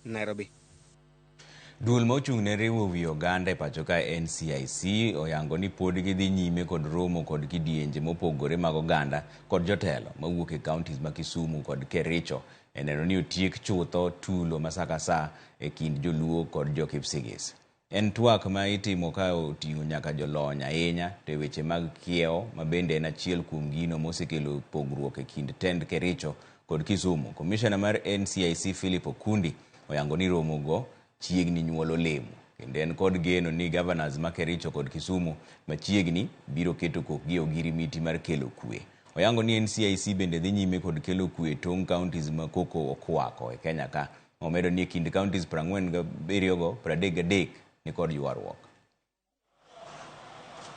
Nairobi. Duol ma ochung' ne riwo wi oganda e pacho ka NCIC oyango ni pod gidhi nyime kod romo kod kidienje mopogore mag oganda kod jotelo mawuok e counties ma Kisumu kod Kericho e neno ni otiek chutho tulo ma sa ka sa e kind joluo kod jo-Kipsigis. En twak ma itimo ka oting'o nyaka jolony ahinya to e weche mag kiewo ma bende en achiel kuom gino mosekelo pogruok e kind tend Kericho kod Kisumu. Komishona mar NCIC Philip Okundi oyango ni romo go chiegni nyuolo olemo kendo en kod geno ni governors ma Kericho kod Kisumu machiegni biro keto kokgi e ogirimiti mar kelo kwe. Oyango ni NCIC bende dhi nyime kod kelo kwe e tong' counties ma koko okwako e Kenya ka. Omedo ni e kind counties 47 go, 33 ni kod ywaruok.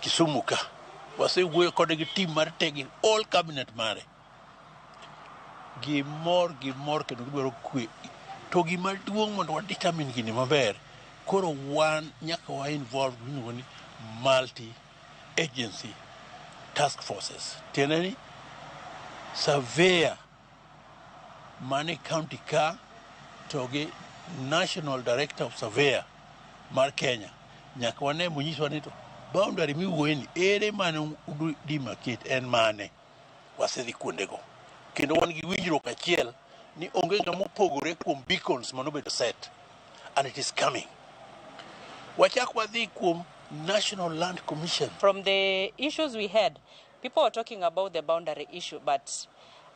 Kisumu ka wasewuoyo kode gi team mar te gi all cabinet mare gimor gimor kendo gidwaro kwe to gima duong' mondo wa determine gini maber koro wan nyaka wa involve gimiluongo ni multi agency task forces tiende ni surveyor mane county ka to gi national director of surveyor mar Kenya nyaka wane monyiswa ni to boundary miwuoye ni ere mane demarcate en mane wasedhi kuondego kendo wan gi winjruok achiel ni onge ng'ama opogore kuom beacons manobedo set and it is coming wachak wadhi kuom National Land Commission. From the issues we had, people were talking about the boundary issue, but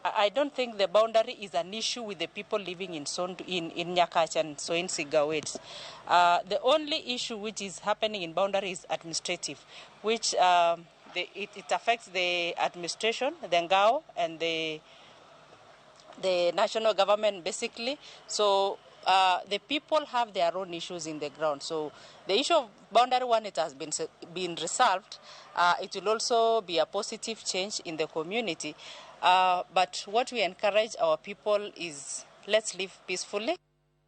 I don't think the boundary is an issue with the people living in Sondu, in Nyakach and Soin Sigowet. The only issue which is happening in boundary is administrative, which it affects the administration, the NGAO, and the national government basically. So the people have their own issues in the ground. So the issue of boundary one, it has been resolved. It will also be a positive change in the community. But what we encourage our people is let's live peacefully.